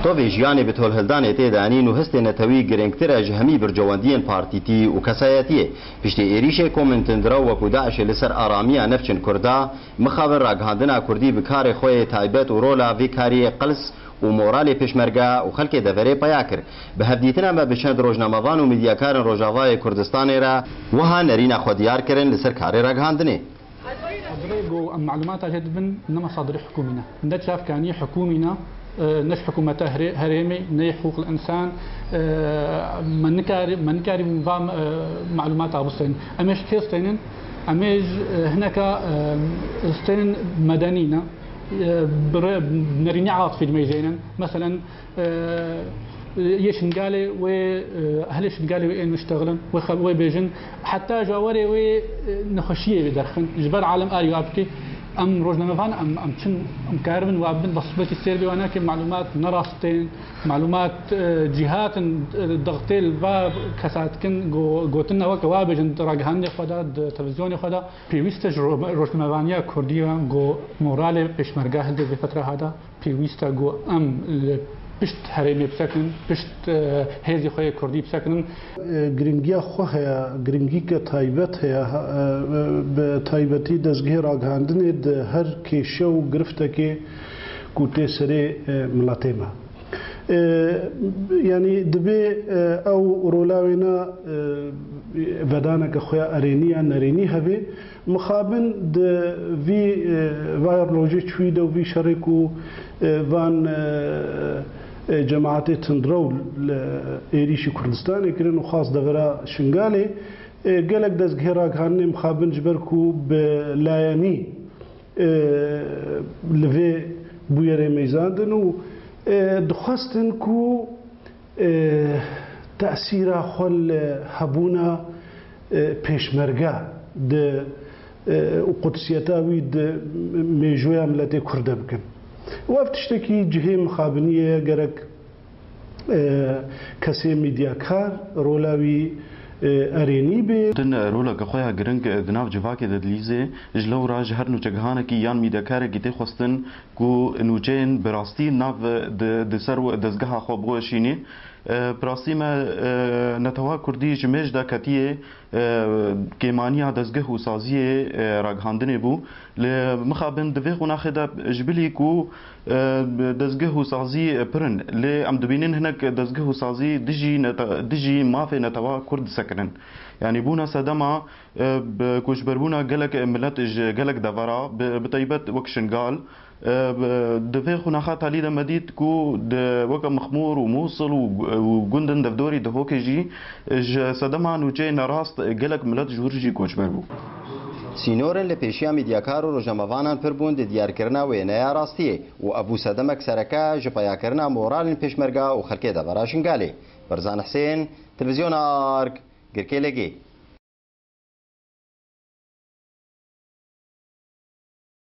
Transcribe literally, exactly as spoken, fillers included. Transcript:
Tovê jiyanê bi tolhildanê tê de anîn û hestê netewî girîngtir e ji hemî bircewendiyên partîtî û kesayetiyê. Piştî êrîşê komên tundrew wekû DAIŞê li ser aramiya nefçên Kurda, mixabin ragihandina Kurdî bi karê xwe yê taybet û rola vê kariyê qels û moralê pêşmerge û xelkê deverê peya kir. Bi hevdîtina me bi çend rojnamevan û medyakarên Rojavayê Kurdistanê re wiha nerîna xwe diyar kirin li ser karê ragihandinê. Xedrê ku em malûmata jê dibin ne mesadirê hikûmî ne. Ne çavkanî hikûmî ne, e, ne ji hikûmeta herê-, herêmê, ne yê hiqûqil însan, e, me nikarî-, me nikarîbûn va, e, malûmata bistênin. Em ê ji kê stênin? Em ê ji, e, hineka, e, stênin medenî ne. E, bi re-, nerînî atifî dimeyzênin. Meselen, e, yê Şingalê wê, e, ehlê Şingalê wê ên biştexilin, wê xe-, wê bêjin, heta ji awerê wê, e, nexweşiyê wê derxin. Ji ber alem arî wa bike. Em rojnamevan, em, em çin, em karibin wa bibin, bes belkî sêr bê wa nake, malûmat ne rast tên, malûmat, e, cîhat in, e, dixtê li va kesa dikin, go-, gotin ne weke wa bêjin, di ragihandinê xwe de, di televîzyonê xwe de. Pêwîst e ji ro-, rojnamevaniya kurdî re ku moralê pêşmerge hilde vê fetra hada. Pêwîst e ku em li pişt herêmê bisekinin, pişt, e, hêzê xwe yê kurdî bisekinin. E, giringiya xwe heye, giringîke taybet heye, ha, e, bi taybetî dezgehê ragihandinê di her kêşe û giriftekê ku tê serê, e, miletê me. E, yanî divê, e, ew rola wêna, e, vedaneke xwe ya erênî ya nerênî hebe. Mixabin di vî, e, vay rojê çûyî de û vî şerê ku, e, van, e, e, cemaetê tundrew li êrîşî Kurdistanê kirin û xas devera Şingalê, e, gelek dezgehê ragihandinê mixabin ji ber ku bi layenî, e, li vê bûyerê meyzandin û, e, dixwestin ku, e, tesîra xwe li hebûna, e, pêşmerge di, e, û qudsiyeta wî di mêjoya miletê Kurd de bikin. Û ev tiştekî cihê mixabiniyê ye, gerek, e, kesê medyakar rola wî, e, erênî bê. Din roleke xwe ya giring di nav civakê de dilîze, ji lewra ji her nûçegihanekî yan medyakarekî tê xwestin ku nûçeyên bi rastî nav di, di ser dezgeha xwe biweşînî. E, bi rastî me, e, netewa kurdî ji mêj de ketiye, e, kêmaniya dezgeh û saziyê, e, ragihandinê bû. Lê mixabin di vê qonaxê de ji bilî ku, e, dezgeh û sazî pir in, lê em dibînin hinek dezgeh û sazî dijî nete-, dijî mafê netewa kurd disekinin. Yanî bûne sedema, e, bi koçberbûna gelek milet ji gelek devera, bi, bi taybet wek Şingal, e, bi, di vê qonaxa talî de me dît ku di weke Mixmûr û Mûsil û, û gundên devdorî Dihokê jî, e, ji sedema nûçeyê nerast gelek milet ji wir jî koçber bû. Sînorên li pêşiya medyakar û rojnamevanan pir bûn di diyarkirina wêneya rastiyê û ev bû sedemek sereke ji peyakirina moralên pêşmerga û xelkê devera Şingalê. Berzan Hisên, Televîzyona Ark, Girkê Legê.